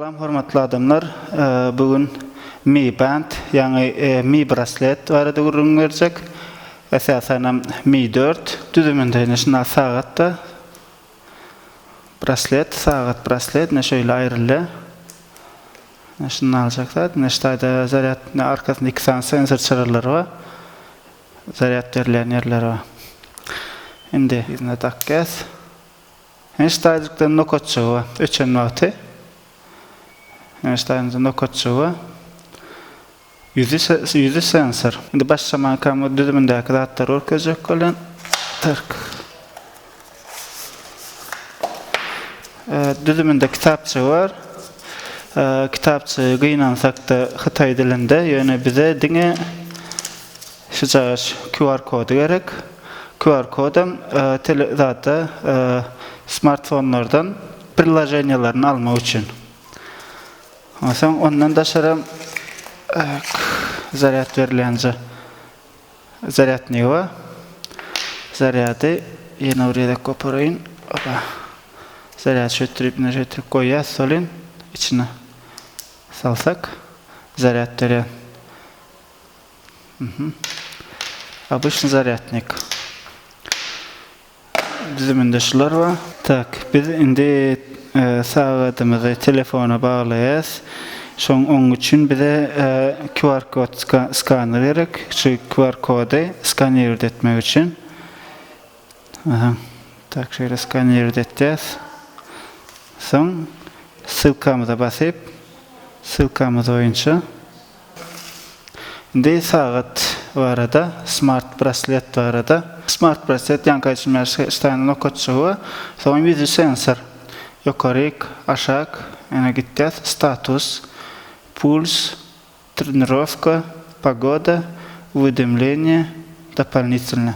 Salam hormatly adamlar. Bu gün Mi Band, ýagny Mi braslet barada gürrüň berjek. Esasanam Mi 4 düzüminde ine şunda sagatda braslet, sagat braslet ine şeýle aýrylýar. Ine şunda aljak zat, ine şu taýda zarýad arkasynda iki sany sensor çyralary bar. Zarýad berilýän ýerleri bar. Indi yzyna dakýas. Ine şu taýjykdan nokatjygy bar. Öçen wagty. Ine şu taýynda nokatjygy bar. Ýüzi ýüzi sensor. Indi başlamankam bu düzümindäki zatlary görkezjek bolýan. Tak. Düzüminde kitapçygy bar. Kitapçygy gynansakda hytaý dilinde, ýöne bize diňe şujagaş QR kody gerek. QR kodam tele zatda smartfonlardan priloženiýalaryny almak üçin. Onsoň ondan daşaram zarýad berilýänje zarýadnigi bar. Zarýady ýene bir gezek goparaýyn. Opa. Zarýady şöýtdirip, ine şöýtdirip goýýas solin içine salsak zarýad berýär. Mhm. Obyçny zarýadnik. Düzüminde şular bar. Tak, biz indi sagadymyzy telefona baglaýas. Şoň oň üçin bize QR kod skaner gerek. Şu QR kody skanirowat etmek üçin. Aha. Tak, şeýle skanirowat etýäs. Soň ssylkamyza basyp, ssylkamyz boýunça Indi sagat barada, smart braslet barada. Smart braslet ýaňky aýdyşym ýaly şu taýynda nokatjygy bar. Soň ýüzi sensor. Ýokaryk, aşak, ýene gitýäs. Status, puls, trenirowka, pogoda, uwedemleniýe, dopolnitelno.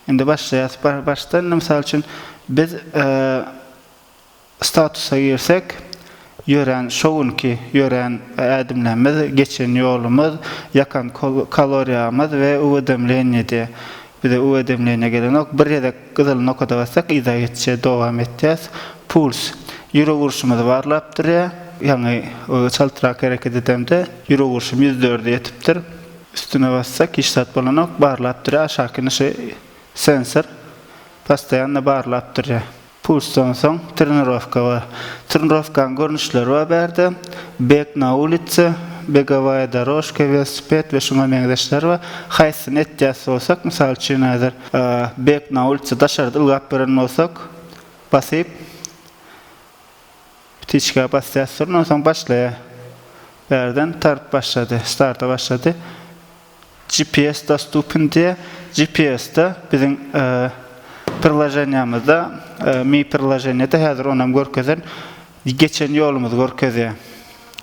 Indi başlaýas. Başda indi mysal üçin biz Statusa girsek, ýörän şo günki ýörän ädimlerimiz, geçen ýolumyz, ýakan kaloriýamyz we uwedemleniýe diýýär. Bize uwedemleniýe gelenok. Bir gezek gyzyl nokada bassak yza geçýär, dowam etýäs. Puls, ýürek urşumyzy barlap durýar. Ýaňy çaltrak hereket edemde ýürek urşum 104-e ýetipdir. Üstüne bassak hiç zat bolanok, barlap durýar. Aşakyny şu sensor postoýanno barlap durýar. Pulsdan soň trenirowka bar. Trenirowkanyň görnüşleri bar bärde. Beg na ulice, begowaýa dorožka, welosiped we şuňa meňzeşler bar. Haýsysyny etýäs bolsak, mysal üçin häzir beg na ulice daşarda ylgap beren bolsak, basyp ptiçka basýas durun, onsoň başlaýar. Bärden tart başlady, starta başlady. GPS dostupyn diýýär. GPS-de biziň priloženiýamyzda, Mi priloženiýada häzir onam görkezen, geçen ýolumyzy görkezýär.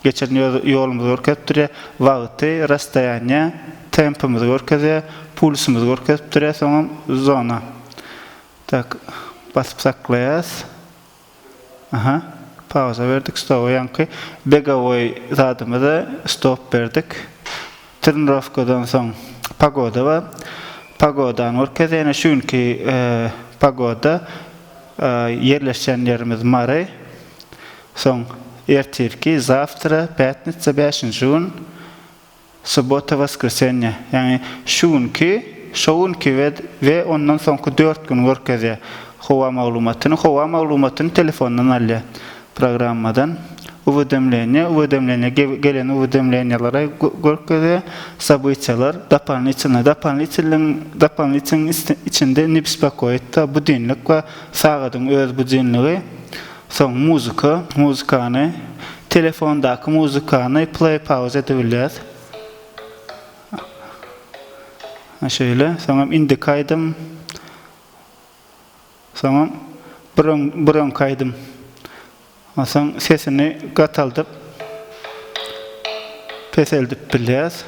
Geçen ýolumyzy görkezip durýar. Wagty, rasstoýaniýe, tempimizi görkezýär, pulsumyzy görkezip durýar, soňam zona. Tak, basyp saklaýas. Aha, pauza berdik stoba ýaňky begowoý zadymyza stop berdik. Trenirowkadan soň pogoda bar. Pogodany görkezýär. Ýene şu günki pogoda ýerleşýän ýerimiz Mary. Soň ertirki, zawtra, pýatnitsa, bäşinji gün. Subota, woskresenýe, ýagny şu günki, şo günki we we ondan soňky dört gün görkezýär howa maglumatyny. Howa maglumatyny telefondan alýar, programmadan. Uwedemleniýe, uwedemleniýe gelen uwedemleniýelere görkezýär. Sobytiýalar, dopolnitelnyý, dopolnitelnyň, dopolnitelnyň içinde ne bespokoit bar, budilnik bar, sagadyň öz budilnigi. Soň muzyka, muzykany, telefondaky muzykany play pause edip bilýäs. Şeýle, soňam indiki aýdym. Soňam bir öň, bir öňki aýdym. Onsoň sesini gataldyp peseldip bilýäs.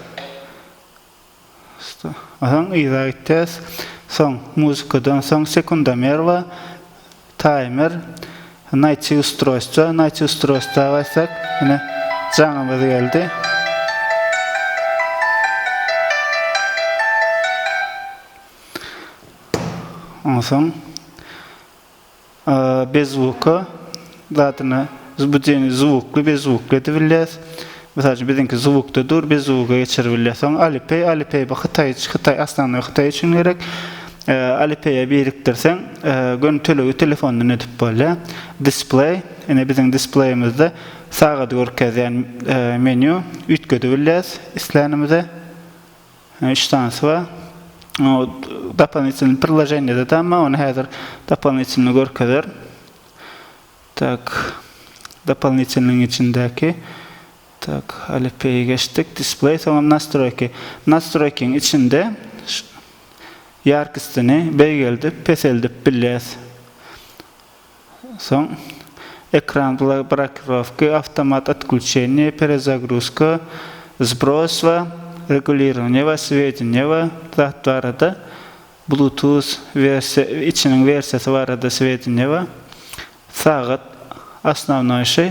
Soň yza gitýäs. Soň muzykadan soň sekundomer bar. Taýmer. Naýti ustroýstwo. Naýti ustroýstwa bassak, ine jaňymyz geldi. Onsoň bez zvuka zadyny. Budilnik zwukly, bez zwukly edip bilýäs. Mysal üçin biziňki zwukda dur, bez zwuga geçirip bilýäs. Soň Alipay, Alipay bu Hytaý, Hytaý osnownoý Hytaý üçin gerek. Alipay-e birikdirseň, göni tölegi telefondan edip bolýar. Display, ine biziň displeýimizde sagady görkezýän menýu üýtgedip bilýäs islänimize. Üç sanysy bar. O dopolinitelnyý priloženiýede-de amma ony häzir dopolinitelnyý görkezer. Tak, dopolinitelnyň içindäki tak, Alipay-i geçdik. Display, soňam nastroýki. Nastroýkiň içinde ýarkistini beýgeldip, peseldip bilýäs. Soň ekran blokirowki, awtomat otklýuçeniýe, perezagruzka, sbros we regulirowaniýe we swedeniýe we zat barada Bluetooth wersiýa içiniň wersiýasy barada swedeniýe we sagat osnownoý şy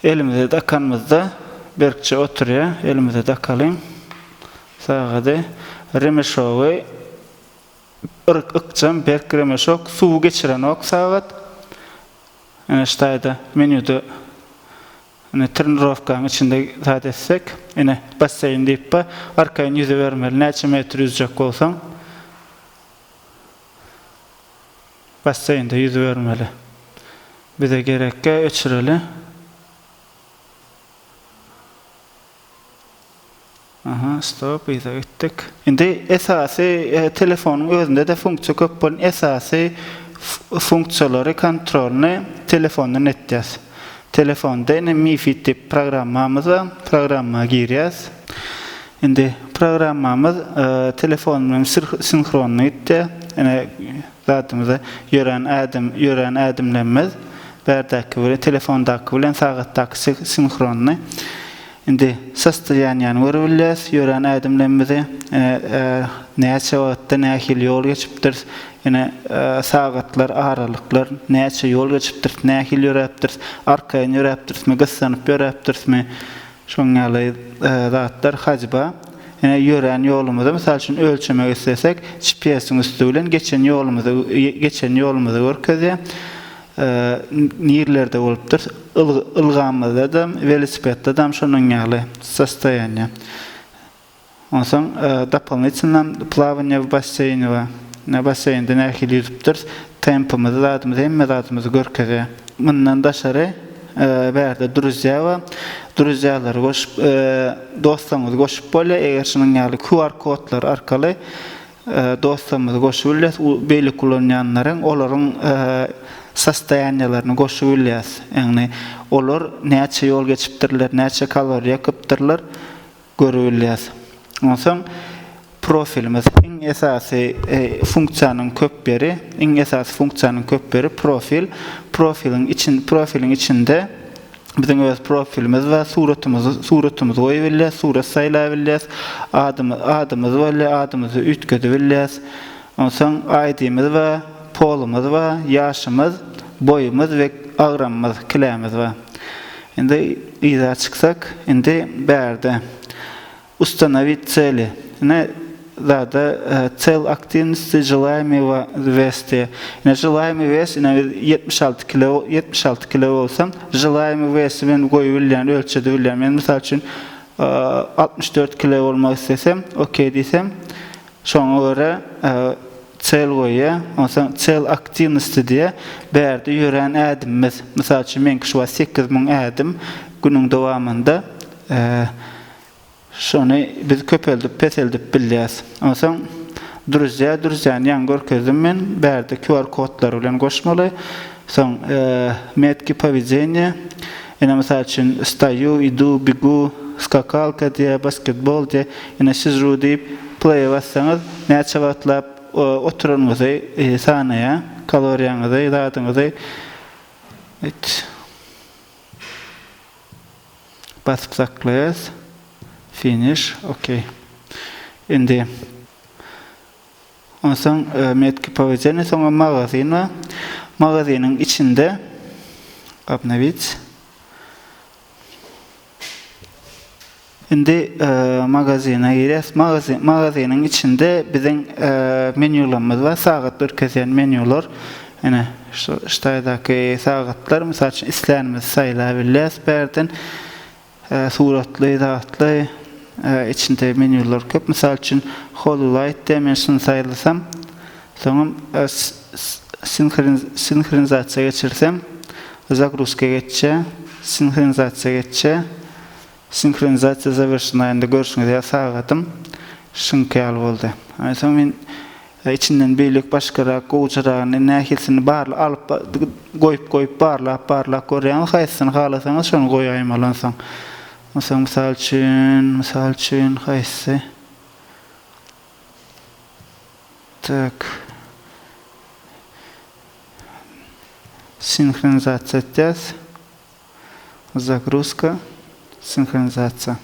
elimize dakanymyzda berkje oturýar. Elimize dakalyň sagady remeşogy Yryk ykjam, berk remeşok, suwy geçirenok sagat. Ine şu taýda menýuda ine trenirowkanyň içinde zat etsek, ine basseýn diýip bar. Arkaýyn ýüzübermeli, näçe metr ýüzjek bolsaň. Basseýnde ýüzübermeli. Bize gerekkä öçüreli. Aha stop yza gitdik. Indi esasy telefonyň özünde-de funksiýa köp bolan esasy funksiýalary kontrolyny telefondan etýäs. Telefonda ine Mi Fit diýip programmamyz bar. Programma girýäs. Indi programmamyz telefon bilen sinhronny gitýär. Ine Zadymyza ýörän ädim, ýörän ädimlerimiz bärdäki bilen, telefondaky bilen sagatdaky sinhronny. Indi sostoýaniýany görüp bilýäs, ýörän ädimlerimizi, näçe wagtda nähili ýol geçipdiris, ine sagatlar, aralyklar, näçe ýol geçipdiris, nähili ýöräpdiris, arkaýyn ýöräpdirismi, gyssanyp ýöräpdirismi, Şonuň ýaly zatlar hajba. Ine, ýörän ýolumyzy, mysal üçin, ölçemek islesek, GPS-iň üsti bilen geçen ýolumyzy, geçen ýolumyzy görkezýär. Nirelerde bolupdyr. Ylgamyzda-da, welosipedde-de şonuň ýaly sostoýaniýe. Onsoň dopolnitelno plawaniýe w basseýne bar. Ine basseýnde nähili ýüzüpdiris, tempimizi, zadymyzy, hemme zadymyzy görkezýär. Mundan daşary bärde druzýa bar. Druzýalary goşup, dostlaryňyzy goşup bolýar. Eger şunuň ýaly QR kodlar arkaly dostlarymyzy goşup bilýäs. Beýleki ulanýanlaryň olaryň sostoýaniýalaryny goşup bilýäs. Ýagny olar näçe ýol geçipdirler, näçe kaloriýa ýakypdyrlar. Görübilýäs. Onsoň profilimiz iň esasy funksiýanyň köp ýeri, iň esasy funksiýanyň köp ýeri profil. Profiliň için profiliň içinde biziň öz profilimiz bar, suratymyzy suratymyzy goýup bilýäs, surat saýlap bilýäs, adymyz adymyz bolýar, adymyzy üýtgedip bilýäs. Onsoň ID-miz bar, polumyz bar, ýaşymyz, boýumyz we agramymyz, kilämiz bar. Indi yza çyksak, indi bärde Ustanowit tseli. Ine zada Tsel aktiwnosti želaýemyý wes diýýär. Ine želaýemyý wes, ine biz 76 kilo, 76 kilo bolsam, želaýemyý wesi men goýup bilýän, ölçedip bilýän. Men mysal üçin 64 kilo bolmak islesem, okey diýsem, Şoňa görä sel goýýar. Onsoň sel aktiwnosti diýýär. Bärde ýörän ädimimiz. Mysal üçin meňki şu wagt 8000 ädim günüň dowamynda. Şony biz köpeldip, peseldip bilýäs. Onsoň druzýa, druzýany ýaňy görkezdim men. Bärde QR kodlary bilen goşmaly. Soň metki powedeniýe. Ine mysal üçin staýu, idu, bigu, skakalka diýýär, basketbol diýýär. Ine sižu diýip play-e bassaňyz näçe wagtlap oturanyňyzy sanaýar, kaloriýaňyzy, zadyňyzy. Et. Basyp saklaýas. Finish. Okey. Indi Onsoň metki powedeniýe, soňam magazin bar. Magazynyň içinde obnowit. Indi magazine girýäs. Magazin, magazynyň içinde biziň menýularymyz bar. Sagat görkezýän menýular. Ine, şu ştaýdaky sagatlar, mysal üçin, islänimizi saýlap bilýäs bärden. Suratly, zatly, içinde menýular köp. Mysal üçin, Hololight diýen men şuny saýlasam, soňam sinhronizasiýa geçirsem, zagruzka geçýär, sinhronizasiýa geçýär. Sinhronizasiýa zawerşena indi görşüňiz ýaly sagadym şuňky ýaly boldy. Soň men içinden beýlek başgarak gowujaragyny nähilisini barly alyp goýup goýup barlap barlap görýäňiz haýsysyny halasaňyz şony goýaýmaly onsoň. Onsoň mysal üçin mysal üçin haýsysy tak sinhronizasiýa etýäs. Zagruzka, sinhronizasiýa.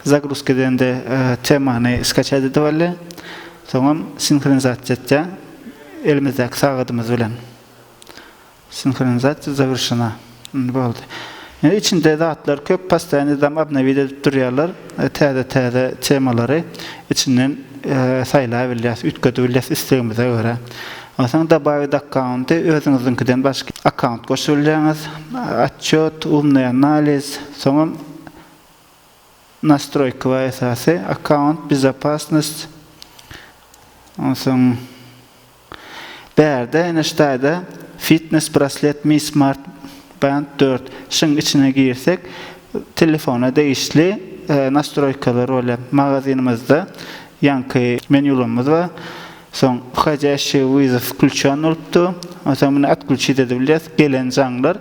Zagruzka edende temany skaçat edip alýar. Soňam sinhronizasiýa etýär elimizdäki sagadymyz bilen. Sinhronizasiýa zawerşena. Indi boldy. Indi içinde zatlar köp, postoýanny tam obnowit edip durýarlar. Täze-täze temalary içinden saýlap bilýäs, üýtgedip bilýäs islegimize görä. Onsoň dobawit akkaunty özüňiziňkiden başga akkaunt goşup bilýäňiz. Otçýot, umnyý analiz, soňam nastroýka bar esasy, akkaunt, bezopasnost, onsoň bärde ine şu taýda fitness braslet Mi Smart Band 4 şuň içine girsek telefona degişli nastroýkalar bolýar. Magazynymyzda ýaňky menýularymyz bar. Soň whodýaşşiý wyzow wklýuçen bolupdy. Onsoň muny otklýuçit edip bilýäs. Gelen jaňlar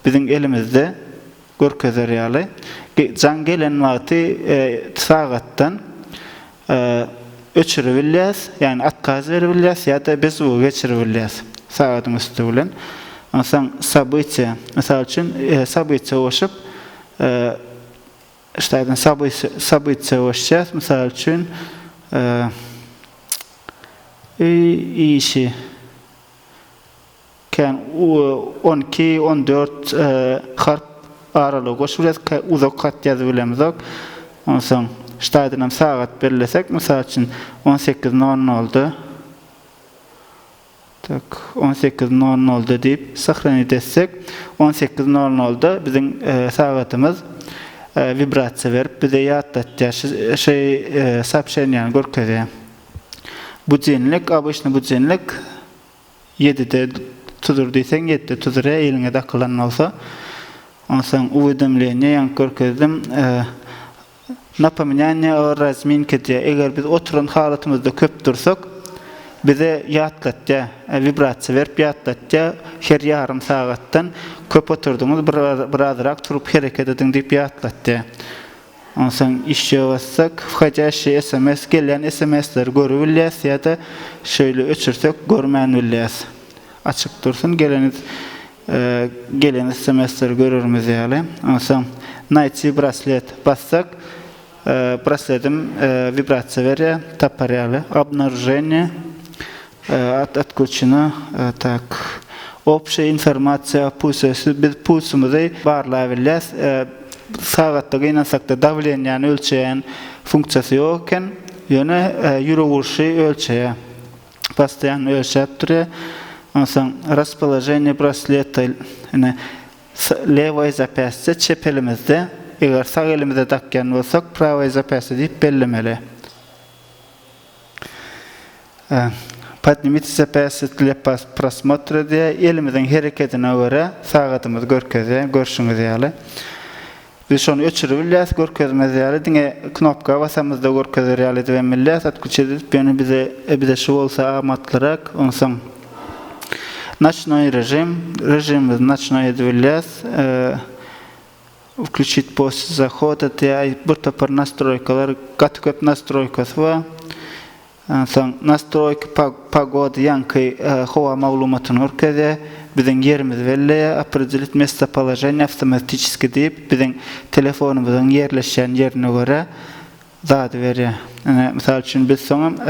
biziň elimizde görkezer ýaly. Jaň gelen wagty sagatdan öçürip bilýäs, ýagny otkaz berip bilýäs ýa-da bez zvugy geçirip bilýäs sagadyň üsti bilen. Onsoň sobytiýa, mysal üçin, sobytiýa goşup, Şu taýdan sobytiýa goşýas. Mysal üçin, öý işi kän 12, 14 harp aralygy goşup bilýäs. Uzak hat ýazyp bilemizok. Onsoň şu taýdan hem sagat bellesek, mysal üçin, 18 nol nolda Tak, 18 nol nolda diýip sahranit etsek, 18 nol nolda biziň sagatymyz wibrasiýa berip bize ýatlatýar, şu soobşeniýany görkezýär. Budilnik, obyçny budilnik ýedide tudur diýseň ýedide tudurýar, eliňe dakylan bolsa. Onsoň uwedomleniýe ýaňky görkezdim. Napominaniýe o razminke diýýär. Eger biz oturan halatymyzda köp dursak, bize ýatlatýar, wibrasiýa berip ýatlatýar, her ýarym sagatdan köp oturdyňyz, birazrak turup hereket ediň diýip ýatlatýar. Onsoň işje bassak, whodýaşiý sms, gelýän sms-leri görüp bilýäs ýa-da şeýle öçürsek görmän bilýäs. Açyk dursun, geleniz Gelen sms-leri görerimiz ýaly. Onsoň Naýti braslet bassak, brasledim wibrasiýa berýär, tapar ýaly. Obnaruženiýe otklýuçeno. Tak. Obşiýa informasiýa pulse. Biz pulsumyzy barlap bilýäs. Sagatda gynansakda dawleniýany ölçeýän funksiýasy ýok eken. Ýöne ýürek urşy ölçeýär. Postoýanno ölçäp durýar. Onsoň raspoloženiýe brasleta ine lewoý zapýastýa çep elimizde, eger sag elimize dakýan bolsak prawoý zapýastýa diýip bellemeli. Podnimite zapýastýe dla prosmotra diýýär. Elimiziň herekedine görä sagadymyz görkezýär, görşüňiz ýaly. Biz şony öçürip bilýäs, görkezmez ýaly, diňe knopka basamyzda görkezer ýaly edibem bilýäs, otklýuçit edip, ýöne bize bize şu bolsa amatlyrak, onsoň noçnoý režim, režimimizi noçnoý edip bilýäs, wklýuçit posle zahoda diýýär, bir topar nastroýkalar, gaty köp nastroýkasy bar. Onsoň nastroýka pogody ýaňky howa maglumatyny görkezýär. Biziň ýerimizi belleýär. Opredelit mestopoloženiýe awtomatiçeski diýip, biziň telefonymyzyň ýerleşýän ýerine görä zady berýär. Ine, mysal üçin, biz soňam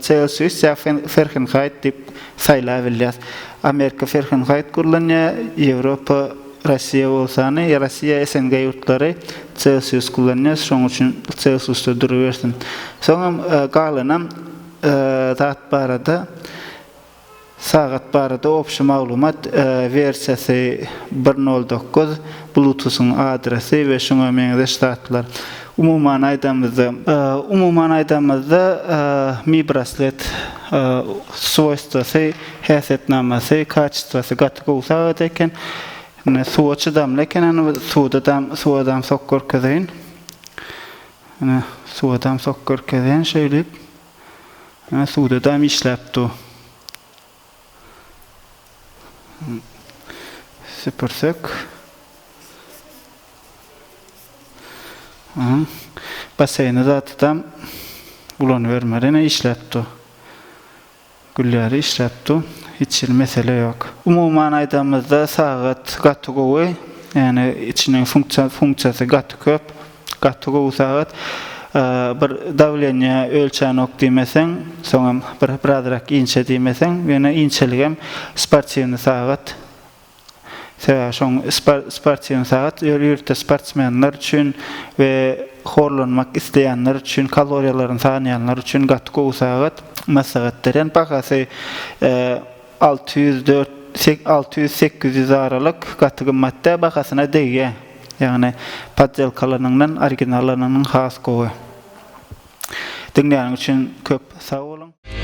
Celsius ýa Fahrenheit diýip saýlap bilýäris. Amerika Fahrenheit kullanýar, Ýewropa Russiýa bolsany, Russiýa SNG ýurtlary Celsius kullanýar, şoň üçin Celsiusda durubersin. Soňam galanam zat barada. Sagat barada obşi maglumat, wersiýasy bir nol dokuz, Bluetooth-yň adresi we şuňa meňzeş zatlar. Umuman aýdamyzda, umuman aýdamyzda Mi Braslet swoýstwasy, häsiýetnamasy, kaçestwasy gaty gowy sagat eken. Ine suwa çydamly eken, ine suwda dam, suwa dam sok görkezeýin. Ine suwa dam sok görkezeýin şeýlip. Ine suwda dam işläp dur. Süpürsek. Basseýni zatydam ulanybermeli. Ine işläp dur. Gülýär işläp dur. Hiç hili mesele ýok. Umuman aýdamyzda sagat gaty gowy. Ýani içiniň funksiýa funksiýasy gaty köp. Gaty gowy sagat. Bir dawleniýe ölçänok diýmeseň, soňam bir birazrak inçe diýmeseň, ýöne inçeligem sportiwnyý sagat. Sebäbi şoň sportiwnyý sagat ýörite sportsmenler üçin we horlanmak isleýänler üçin, kaloriýalaryny sanaýanlar üçin gaty gowy sagat. Maslahat berýän. Bahasy 604 600-800 aralyk, gaty gymmat däl, bahasyna degýär. Ýagny poddelkalanyňdan originallanynyň has gowy. Diňläniň üçin köp sag boluň.